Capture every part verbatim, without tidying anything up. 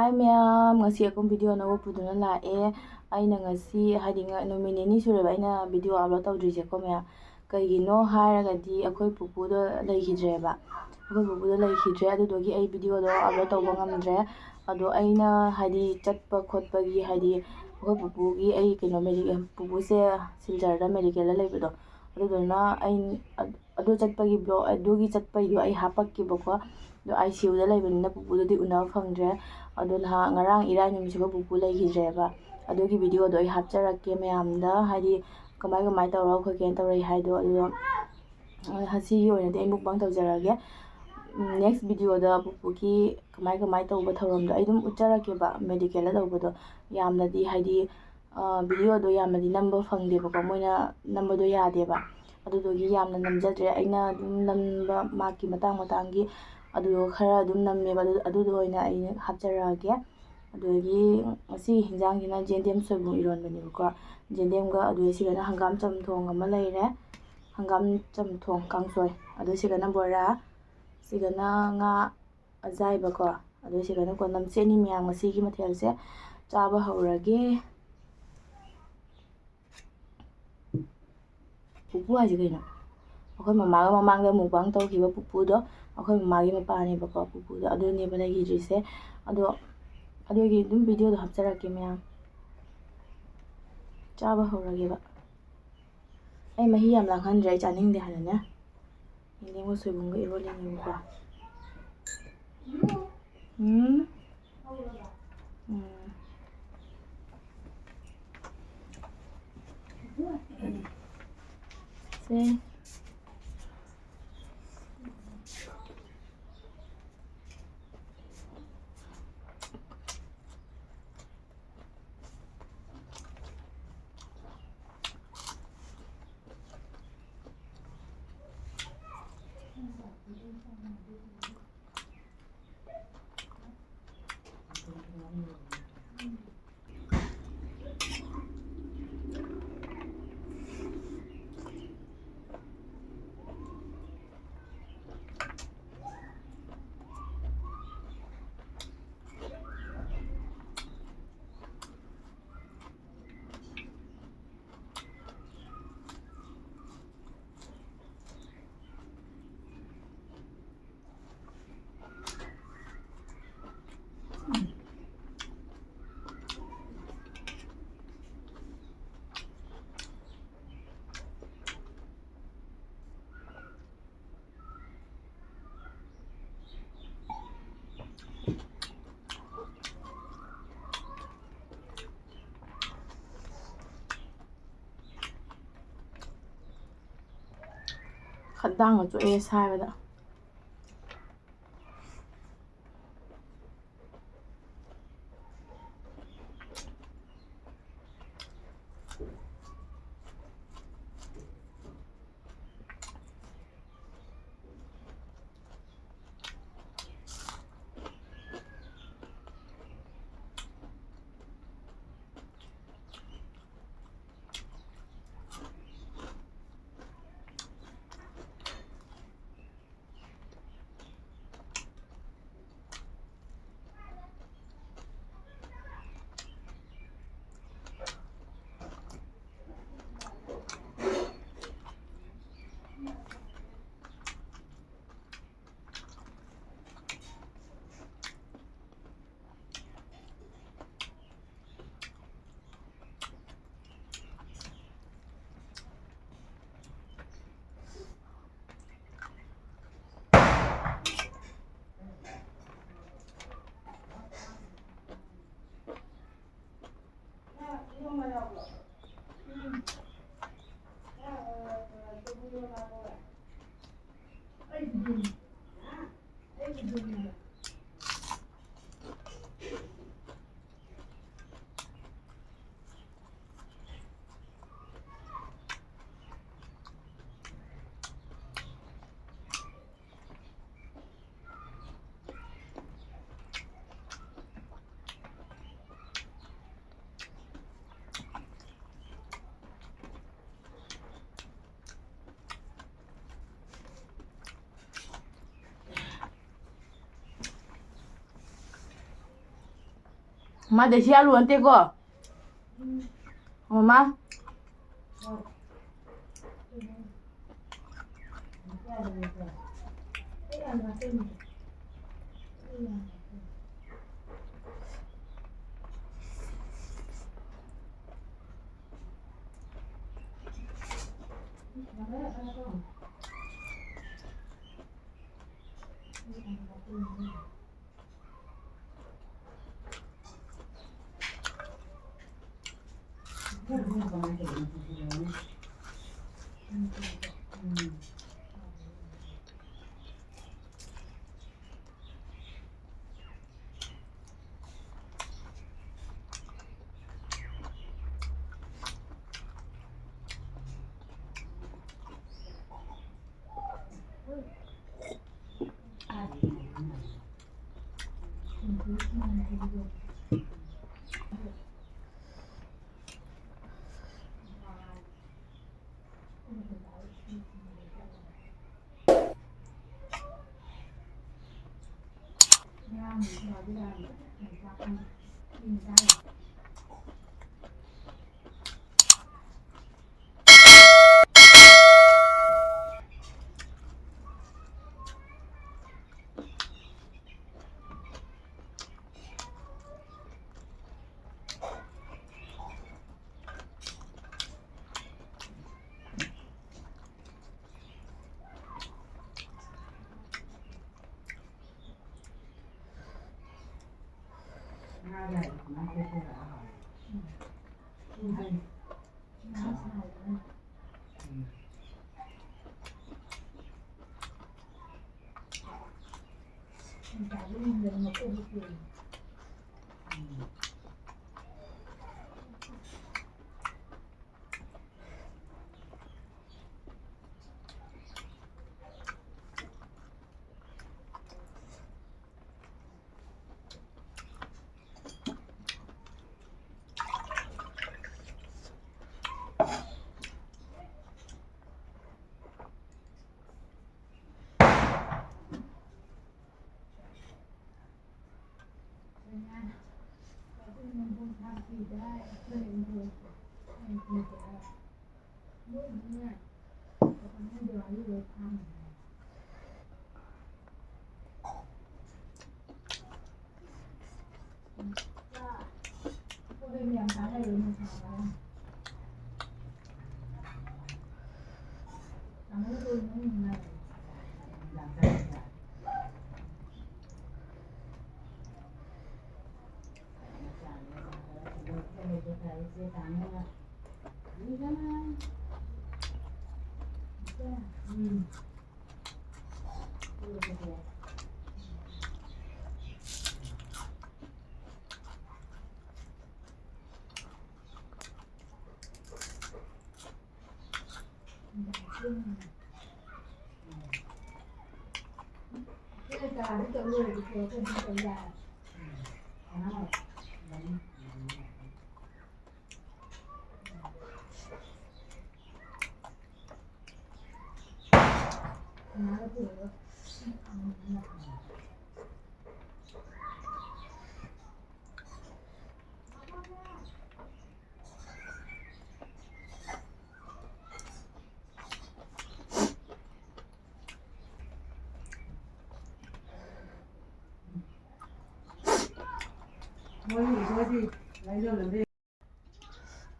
ꯍꯥꯏ ꯃꯌꯥꯝ, ꯉꯁꯤ ꯑꯩꯈꯣꯏ ꯚꯤꯗꯤꯑꯣ ꯑꯅꯧꯕ ꯄꯨꯗꯨꯅ ꯂꯥꯛꯑꯦ꯫ ꯑꯩꯅ ꯉꯁꯤ, ꯍꯥꯏꯗꯤ, ꯉ-, ꯅꯨꯃꯤꯠ ꯅꯤꯅꯤ ꯁꯨꯔꯦꯕ ꯑꯩꯅ ꯚꯤꯗꯤꯑꯣ ꯑꯞꯂꯣꯗ ꯇꯧꯗ꯭ꯔꯤꯁꯦꯀꯣ ꯃꯌꯥꯝ꯫ ꯀꯩꯒꯤꯅꯣ ꯍꯥꯏꯔꯒꯗꯤ ꯑꯩꯈꯣꯏ ꯄꯨꯄꯨꯗꯣ ꯂꯩꯈꯤꯗ꯭ꯔꯦꯕ꯫ ꯑꯩꯈꯣꯏ ꯄꯨꯄꯨꯗꯣ ꯂꯩꯈꯤꯗ꯭ꯔꯦ, ꯑꯗꯨꯗꯨꯒꯤ ꯑꯩ ꯚꯤꯗꯤꯑꯣꯗꯣ ꯑꯞꯂꯣꯗ ꯇꯧꯕ ꯉꯝꯗ꯭ꯔꯦ꯫ ꯑꯗꯣ ꯑꯩꯅ, ꯍꯥꯏꯗꯤ, ꯆꯠꯄ ꯈꯣꯠꯄꯒꯤ, ꯍꯥꯏꯗꯤ, ꯑꯩꯈꯣꯏ ꯄꯨꯄꯨꯒꯤ, ꯑꯩ ꯀꯩꯅꯣ, ꯃꯦꯗꯤ-, ꯄꯨꯄꯨꯁꯦ ꯁꯤꯜꯆꯔꯗ ꯃꯦꯗꯤꯀꯦꯜꯗ ꯂꯩꯕꯗꯣ, ꯑꯗꯨꯗꯨꯅ ꯑꯩ ꯑꯗꯨ ꯆꯠꯄꯒꯤ ꯕ꯭ꯂꯣꯛ, ꯑꯗꯨꯒꯤ ꯆꯠꯄꯩꯗꯣ ꯑꯩ ꯍꯥꯞꯄꯛꯀꯦꯕꯀꯣ꯫ ꯑꯗꯣ ꯑꯥꯏ ꯁꯤ ꯌꯨꯗ ꯂꯩꯕꯅꯤꯅ ꯄꯨꯄꯨꯗꯨꯗꯤ ꯎꯅꯕ ꯐꯪꯗ꯭ꯔꯦ꯫ ꯑꯗꯣ ꯅꯍꯥꯟ, ꯉꯔꯥꯡ ꯏꯔꯥꯏ ꯅꯨꯃꯤꯠꯁꯤꯒ ꯄꯨꯄꯨ ꯂꯩꯈꯤꯗ꯭ꯔꯦꯕ꯫ ꯑꯗꯨꯒꯤ ꯚꯤꯗꯤꯑꯣꯗꯣ ꯑꯩ ꯍꯥꯞꯆꯔꯛꯀꯦ ꯃꯌꯥꯝꯗ, ꯍꯥꯏꯗꯤ ꯀꯃꯥꯏ ꯀꯃꯥꯏ ꯇꯧꯔ ꯈꯣꯠꯀꯦꯅ ꯇꯧꯔꯛꯏ ꯍꯥꯏꯗꯣ꯫ ꯑꯗꯨꯗꯣ, ꯑ, ꯉꯁꯤꯒꯤ ꯑꯣꯏꯅꯗꯤ ꯑꯩ ꯃꯨꯛꯕꯥꯡ ꯇꯧꯖꯔꯒꯦ꯫ ꯎꯝ, ꯅꯦꯛꯁ ꯚꯤꯗꯤꯑꯣꯗ ꯄꯨꯄꯨꯒꯤ ꯀꯃꯥꯏ ꯀꯃꯥꯏ ꯇꯧꯕ ꯊꯧꯔꯝꯗꯣ ꯑꯩ ꯑꯗꯨꯝ ꯎꯠꯆꯔꯛꯀꯦꯕ, ꯃꯦꯗꯤꯀꯦꯜꯗ ꯇꯧꯕꯗꯣ꯫ ꯌꯥꯝꯅꯗꯤ, ꯍꯥꯏꯗꯤ, ꯑ, ꯚꯤꯗꯤꯑꯣꯗꯣ ꯌꯥꯝꯅꯗꯤ ꯅꯝꯕ ꯐꯪꯗꯦꯕꯀꯣ, ꯃꯣꯏꯅ ꯅꯝꯕꯗꯣ ꯌꯥꯗꯦꯕ꯫ ꯑꯗꯨꯗꯨꯒꯤ ꯌꯥꯝꯅ ꯅꯝꯖꯗ꯭ꯔꯦ꯫ ꯑꯩꯅ ꯑꯗꯨꯝ ꯅꯝꯕ ꯃꯥꯒꯤ ꯃꯇꯥꯡ ꯃꯇꯥꯡꯒꯤ ꯑꯗꯨꯗꯣ ꯈꯔ ꯑꯗꯨꯝ ꯅꯝꯃꯦꯕ꯫ ꯑꯗꯨ, ꯑꯗꯨꯗꯣ ꯑꯣꯏꯅ ꯑꯩꯅ ꯍꯥꯞꯆꯔꯛꯑꯒꯦ꯫ ꯑꯗꯨꯗꯒꯤ ꯉꯁꯤꯒꯤ ꯍꯤꯟꯖꯥꯡꯁꯤꯅ ꯌꯦꯟꯗꯦꯝ ꯁꯣꯏꯕꯨꯝ ꯏꯔꯣꯟꯕꯅꯦꯕꯀꯣ꯫ ꯌꯦꯟꯗꯦꯝꯒ, ꯑꯗꯨ ꯁꯤꯗꯅ ꯍꯪꯒꯥꯝ ꯆꯝꯊꯣꯡ ꯑꯃ ꯂꯩꯔꯦ, ꯍꯪꯒꯥꯝ ꯆꯝꯊꯣꯡ ꯀꯥꯡꯁꯣꯏ, ꯑꯗꯨ ꯁꯤꯒꯅ ꯕꯣꯔꯥ, ꯁꯤꯒꯅ ꯉꯥ ꯑꯖꯥꯏꯕꯀꯣ꯫ ꯑꯗꯨ ꯁꯤꯒꯅ ꯀꯣꯟꯅꯝ꯫ ꯁꯤꯅꯤ ꯃꯌꯥꯝ ꯉꯁꯤꯒꯤ ꯃꯊꯦꯜꯁꯦ꯫ ꯆꯥꯕ ꯍꯧꯔꯒꯦ꯫ ꯄꯨꯄꯨ ꯍꯥꯏꯁꯦ ꯀꯩꯅꯣ? ꯑꯩꯈꯣꯏ ꯃꯃꯥꯒ ꯃꯃꯥꯡꯗ ꯃꯨꯛꯕꯥꯡ ꯇꯧꯈꯤꯕ ꯄꯨꯄꯨꯗꯣ, ꯑꯩꯈꯣꯏ ꯃꯃꯥꯒꯤ ꯃꯄꯥꯅꯦꯕꯀꯣ, ꯄꯨꯄꯨꯗꯣ ꯑꯗꯨꯅꯦꯕ ꯂꯩꯈꯤꯗ꯭ꯔꯤꯁꯦ꯫ ꯑꯗꯣ, ꯑꯗꯨꯒꯤ ꯑꯗꯨꯝ ꯚꯤꯗꯤꯑꯣꯗꯣ ꯍꯥꯞꯆꯔꯛꯀꯦ ꯃꯌꯥꯝ꯫ ꯆꯥꯕ ꯍꯧꯔꯒꯦꯕ꯫ ꯑꯩ ꯃꯍꯤ ꯌꯥꯝ ꯂꯥꯡꯍꯟꯗ꯭ꯔꯦ, ꯑꯩ ꯆꯥꯅꯤꯡꯗꯦ ꯍꯥꯏꯅꯅꯦ꯫ ꯌꯦꯟꯗꯦꯝꯒ ꯁꯣꯏꯕꯨꯝꯒ ꯏꯔꯣꯜꯂꯤꯅꯦꯕꯀꯣ꯫ ꯎꯝ꯫ ꯎꯝ꯫ ꯁꯦ꯫ ꯇꯥꯡꯒ ꯆꯣꯛꯑꯦ ꯁꯥꯏꯕꯗ꯫ ꯃꯥ ꯗꯦꯁꯤ ꯑꯂꯨ ꯅꯠꯇꯦꯀꯣ꯫ ꯃꯃꯥ꯫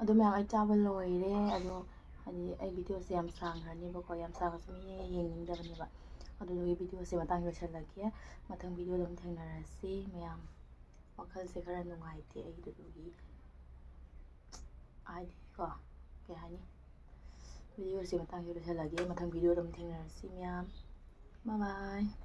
ꯑꯗꯣ ꯃꯌꯥꯝ, ꯑꯩ ꯆꯥꯕ ꯂꯣꯏꯔꯦ꯫ ꯑꯗꯣ ꯍꯥꯏꯗꯤ ꯑꯩ videoꯁꯦ ꯌꯥꯝ ꯁꯥꯡꯈ꯭ꯔꯅꯦꯕꯀꯣ, ꯌꯥꯝ ꯁꯥꯡꯉꯁꯨ ꯃꯤ ꯌꯦꯡꯅꯤꯡꯗꯕꯅꯦꯕ꯫ ꯑꯗꯨꯗꯨꯒꯤ videoꯁꯦ ꯃꯇꯥꯡ ꯌꯧꯁꯜꯂꯒꯦ꯫ ꯃꯊꯪ videoꯗ ꯑꯃꯨꯛ ꯊꯦꯡꯅꯔꯁꯤ ꯃꯌꯥꯝ꯫ ꯋꯥꯈꯜꯁꯦ ꯈꯔ ꯅꯨꯡꯉꯥꯏꯇꯦ ꯑꯩꯗꯨꯗꯨꯒꯤ, ꯍꯥꯏꯗꯤ ꯀꯣ, ꯀꯩ ꯍꯥꯏꯅꯤ, videoꯁꯦ ꯃꯇꯥꯡꯁꯤꯗ ꯂꯣꯏꯁꯤꯜꯂꯒꯦ꯫ ꯃꯊꯪ videoꯗ ꯑꯃꯨꯛ ꯊꯦꯡꯅꯔꯁꯤ ꯃꯌꯥꯝ꯫ Bye bye꯫